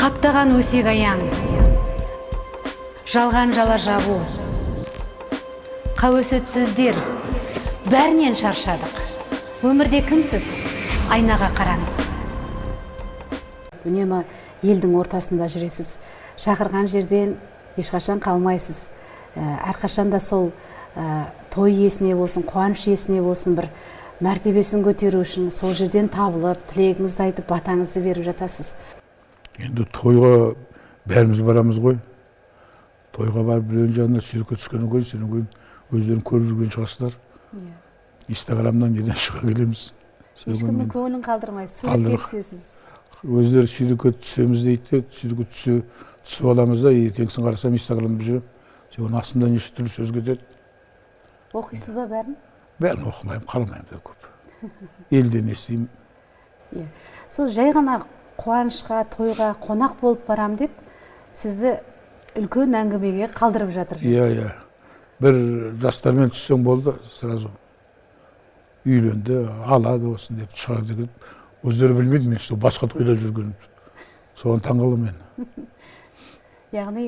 Қаптаған өсек аяң, жалған жала жабу, қауесет сөздер, бәрінен шаршадық. Өмірде кімсіз? Айнаға қараңыз. Үнемі елдің ортасында жүресіз, шақырған жерден ешқашан қалмайсыз. Әрқашан да сол той иесіне болсын, қуаныш иесіне болсын, бір мәртебесін көтеру үшін сол жерден табылып, тілегіңізді айтып, батаңызды беріп жатасыз. Енді тойға бәріміз барамыз ғой. Тойға барып, біреудің жанына суретке түскеннен кейін, содан кейін өздерің көріп жүрген шығарсыздар. Инстаграмнан неден шыға келеміз. Ешкімнің көңілін қалдырмайсыз, суретке түсесіз. Өздері суретке түсеміз дейді де, суретке түсіп аламыз да, ертеңгісін қарасам, инстаграмда жүремін. Сен оның астында неше түрлі сөз кетеді. Оқисыз ба бәрін? Бәрін оқымаймын, қарамаймын да көп. Елден естимін. Иә. Сол жай ғана қуанышқа, тойға қонақ болып барам деп, сізді үлкен әңгімеге қалдырып жатыр. Иә. Бір жастармен түссең болды, сразу үйленді, алады осыны деп шығады деп. Өздері білмейді мен сол басқа тойда жүргенімді. Соған таңғаламын мен. Яғни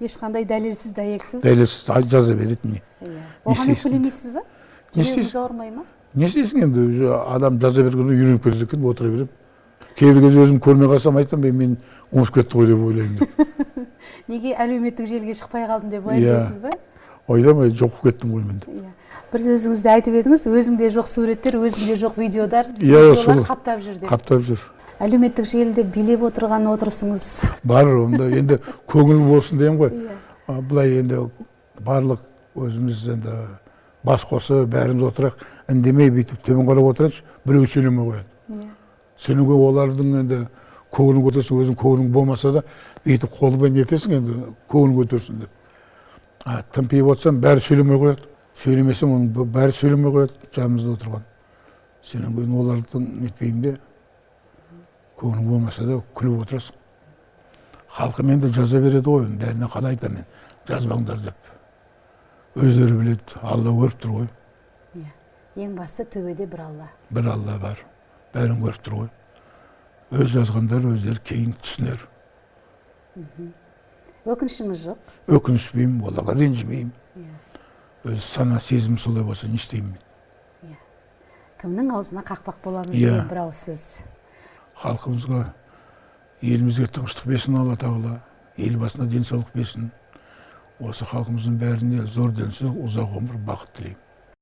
ешқандай дәлелсіз, дәйексіз. Дәлелсіз жаза береді міне. Иә. Оған істейсің? Өкпелемейсіз ба? Не Жүрегіңіз істейсің? ауырмай ма? Не істейсің енді, уже адам жаза бергенде үйреніп кетеді екен, отыра беремін. Кейбір кезде өзім көрмей қалсам, айтамын: «Ей, мен ұмытып кетті ғой» деп ойлаймын деп. Неге әлеуметтік желіге шықпай қалдым деп Иә. уайымдайсыз ба? Ойламай, жоқ болып кеттім ғой мен деп. Иә. Бір өзіңіз де айтып едіңіз, өзімде жоқ суреттер, өзімде жоқ видеодар, Иә, видеолар сол. қаптап жүр деп. Қаптап жүр. Әлеуметтік желіде билеп отырған отырысыңыз. Бар онда, енді көңіл болсын деймін ғой. Иә. Былай енді барлық өзіміз енді бас қосып, бәріміз отырақ, үндемей, бүйтіп төмен қарап отырайыншы, біреу сөйлемей қояды. Иә. Сен олардың енді көңілін көтерсің, өзің көңілің болмаса да, бүйтіп қолыңмен нетесің енді, көңілін көтерсін деп. А тымпиып отырсаң, бәрі сөйлемей қояды. Сөйлемесең, оның бәрі сөйлемей қояды жанымызда отырған. Сенен кейін олардың нетпеймін де, көңілің болмаса да, күліп отырасың. Халқым енді жаза береді ғой, енді бәріне қалай айтамын мен жазбаңдар деп? Өздері біледі, Алла көріп тұр ғой. Иә. Ең бастысы, төбеде бір Алла. Бір Алла бар, бәрін көріп тұр ғой. Өз жазғандар өздері кейін түсінер. Өкінішіңіз жоқ? Өкініспеймін, оларға ренжімеймін. Иә. Өз сана сезім солай болса, не істеймін мен? Иә. Кімнің аузына қақпақ боламыз Иә. деген бір ауыз сөз. Халқымызға, елімізге тыныштық берсін Алла Тағала, Елбасына денсаулық берсін. Осы халқымыздың бәріне зор денсаулық, ұзақ ғұмыр, бақыт тілеймін.